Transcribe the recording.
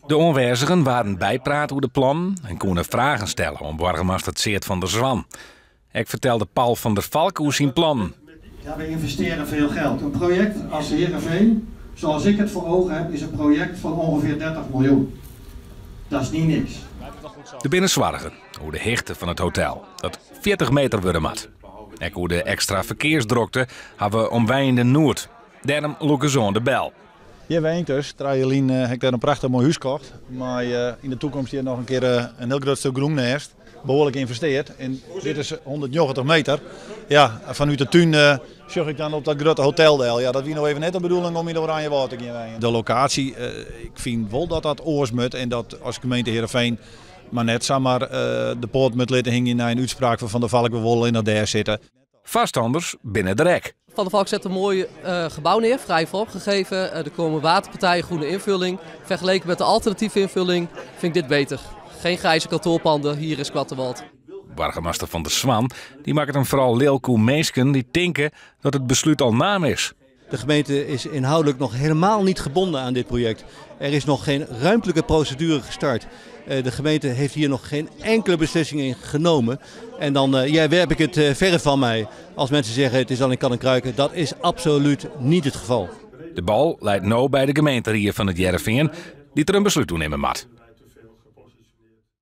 De oanwêzigen waarden bypraat oer de plannen en koene fragen stelle oan boargemaster Tjeerd van der Zwan. Ek fertelde Paul van der Valk oer syn plannen. Ja, we investeren veel geld. Een project als Heerenveen, zoals ik het voor ogen heb, is een project van ongeveer 30 miljoen. Dat is niet niks. Der binne soargen oer de hichte fan it hotel, dat 40 meter wurde moat. Ek oer de ekstra ferkearsdrokte hawwe omwenjenden noed. Dêrom lûke se oan de bel. Hjir wenje ik dus. 3 jier lyn ha ik dêr in prachtich moai hús kocht. Mei yn de toekomst hjir noch in kear in hiel grut stik grûn nêst. Behoarlik ynvesteard. En dit is 190 meter. Ja, fanút de tún sjoch ik dan op dat grutte hotel del. Ja, dat wie no even net de bedoeling om yn Oranjewâld te gean wenjen. De lokaasje, ik fyn wol dat dat oars moat en dat as gemeente Heerenveen mar net samar de poat moat litte hingjen nei in útspraak fan Van der Valk, we wolle allinnich dêr sitte. Foarstanners binne der ek. Van der Valk zet een mooi gebouw neer, vrij vormgegeven. Er komen waterpartijen, groene invulling. Vergeleken met de alternatieve invulling vind ik dit beter. Geen grijze kantoorpanden, hier in Skoatterwâld. Boargemaster Van der Zwan dy makket him foaral lilk oer minsken dy't tinke dat it beslút al naam is. De gemeente is inhoudelijk nog helemaal niet gebonden aan dit project. Er is nog geen ruimtelijke procedure gestart. De gemeente heeft hier nog geen enkele beslissing in genomen. En dan werp ik het verre van mij als mensen zeggen het is al in kannen en kruiken. Dat is absoluut niet het geval. De bal leit no by de gemeenterie fan It Hearrenfean, dy't der in beslút oer nimme moat.